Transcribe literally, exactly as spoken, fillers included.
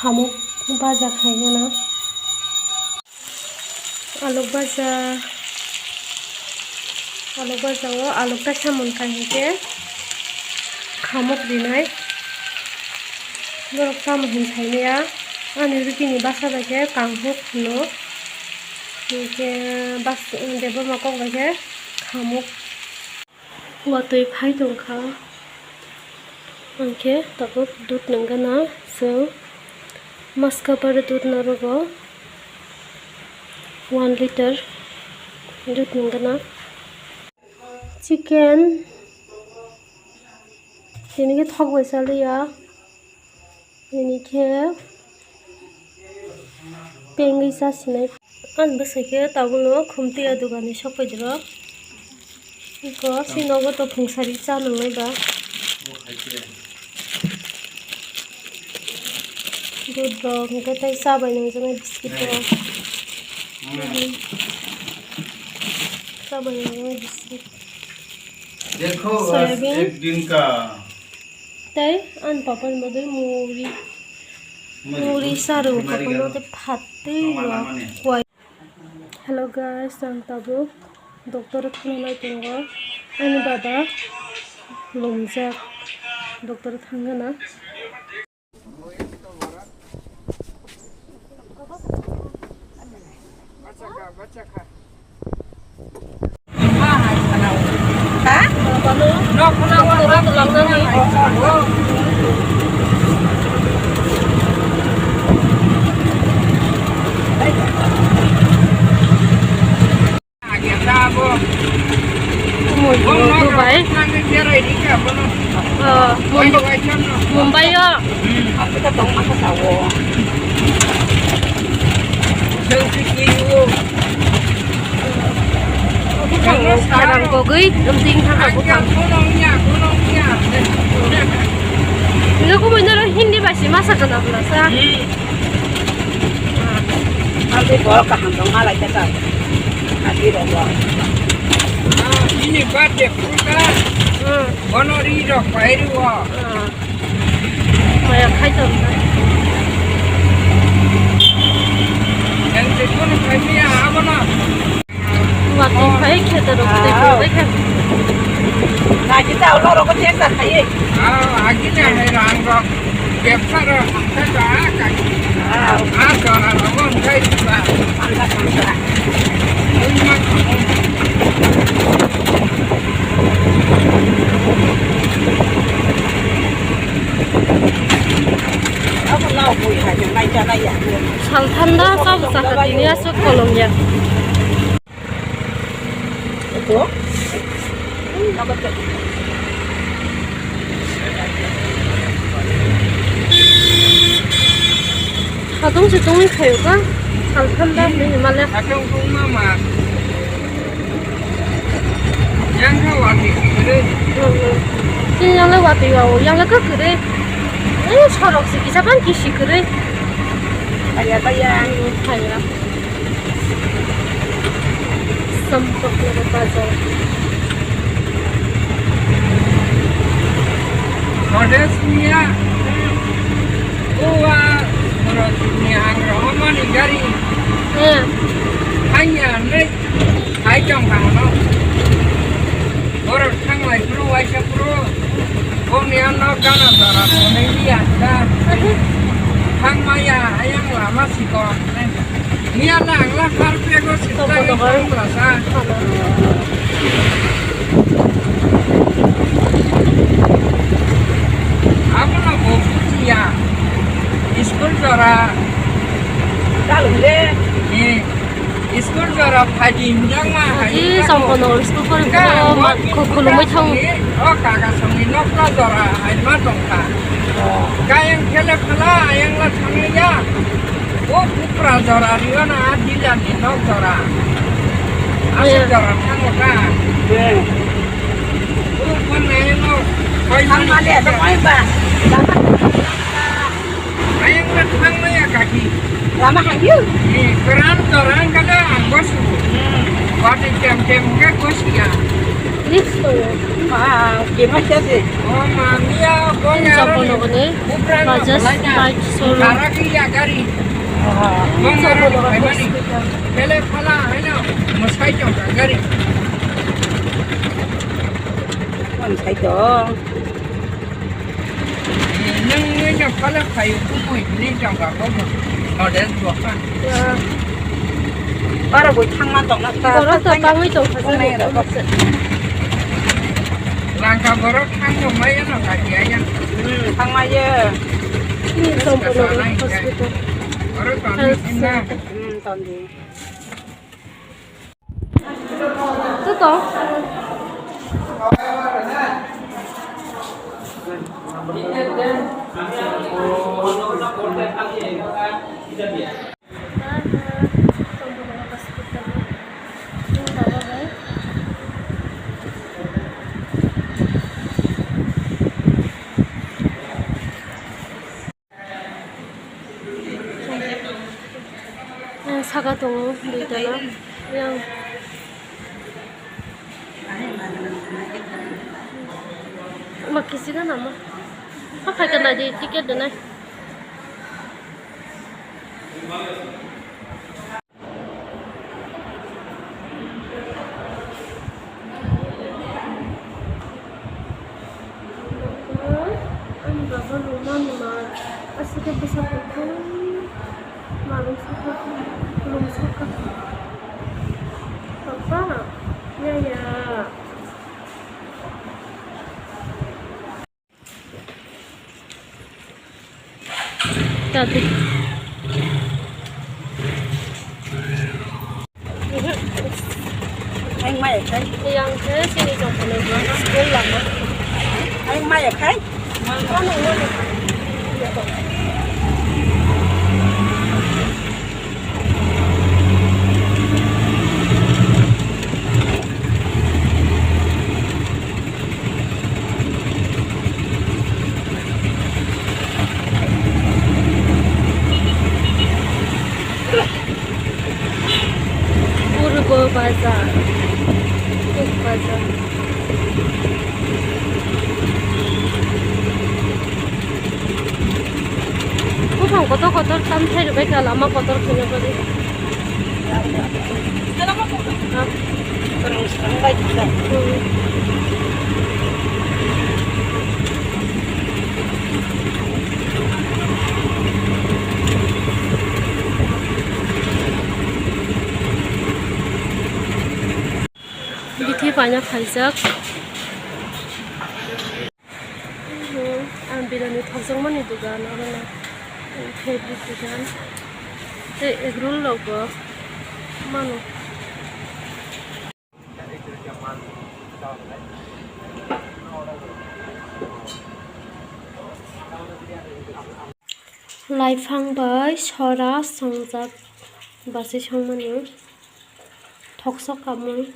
Hamuk baja khaigana. Aluk baja, aluk baja o aluk ta samung khai hinkhe khamuk rinai. Borok tamo hin saimaya, ani rugini basa bai khe kanghuk hino. Hinkhe bas-, debama kok bai khe khamuk. Watwi phai tongkha, hinkhe tabuk dudh nangana chwng. Maska bar dudh narogo one liter dudh nangana. Chicken tini khe thok bai chaliya. Nini khe pengwi chasinai. Ani bwsai khe tabukno khumtwi o dogani sokphaidi rok. Iko si nogo to phungsari cha nwngnai ba. Dudh rok hwnkhe tei cha bai nangjaknai biscuit rok. Cha bai nangjaknai biscuit. देखो, आज soyabin. एक दिन का Tei ani papa ni bagwi muri. Muri sa rw papa no tei phatwi rw kwai. Hello guys, ang tabuk doctor o thangna nai tongo. Ani baba lomjak, doctor o thangna. Dubai. Oh, Mumbai o. Bwkhang kogwi, bwsing thangkha bwkhang. Hinkhe kubui norok Hindi bai se masa kana bwlasa. Ang tei borok kaham tong ma lai khe ta. Ati rok bo. Bini birthday phuru ta. Hmm. Bono ri rok pai rw. Hmm. Maya khai tong ta. Yang te kono khai ya abono. Watwi phai khe ta rok tei phai khe. Na kita ulo rok cek ta khai. Ah, agi na hai rang rok. Bebsa rok, bebsa rok, ah, kai. Ah, ah, jora rok, kai ba. Pangka, pangka. Ui, ma, ma. Ako lao bui hai, nai cha nai ya. Salthanda, sab saka tini aswk kolom ya. Ito? Satung se tungwi phaio ka? Salthanda hinwi male. Satung tungma ma. Yang kha watwi kwrwi. Hmm, hmm. Chini yang le watwi o, yang le kha kwrwi. Eh, sorok se kisa bang kisi kwrwi. Kaya, kaya. Hmm, kaya. Sampaknogor bazar. Kodes niya. Uwa, borok ni ang rohormani gari. Hmm. Hanya ne, hai tong kang no. Borok thanglai phuru waisa phuru. Boni ano gana jora tonwi liya ta. Thangmaya ayang lama sikok. Miya na ang la har pego sikta ni thangla sa. Abono bo bujiya. School jora. Kalung de. Eh. School jora phaidi hinjak ma hai. Ji Champana school pori ka, phano ma, khu-, khulumui thang. O kaka songni nokla jora hai ma tongkha. Kayang khele phala ayang la thangya. O bupra jora riyo na a dealer ni nok jora. Aswk jora thango ka. O phone ayang no. Thang ma le, thang ma ba. Ayang na thang maya kaki. Lama hayu. Ni keran torang kada ang bosu. Hmm. Bati kem kem ke bosu ya. Lips tongo. Ah, kema kya de? Chapel nokni Bajaj bike showroom. Chapel nokni hospital. Bele phala haino mwsai tongkha gari. Mwsai tong. Nung nung no phala khai kumui ni tongkha komo. Model bukan. Oro bo thangma tongna ta. Oro to bangwi tongkha. Langka borok thangma maya no kati aya. Hmm, thangma ye. Ini Chapel nokni hospital. Oro tongni sinna. Hmm, tondi. Tuto. Saka tongo duitala. Yang ma kisi gana ma. Ma phaikha naidi ticket donai. Ani baba no mani ma aswk khe bwsa kuthum manwi sakha, khulum sakha. Papa, yaya. Tadi. Ang maya khai. Yang ke sini jong kono school lama. Ang maya khai. Mano, mano. Purbo Bazar, Purbo Bazar. Buphang kotor kotor tam thai rwbaikha lama kotor khaina bagwi. Bithi paina phaijak. Ang birani thokjakmani dogan, oro no fabric dogan. Tei egg roll rok bo mano. Laiphang bai sora swngjak, bwsai songmani. Thoksa kamui.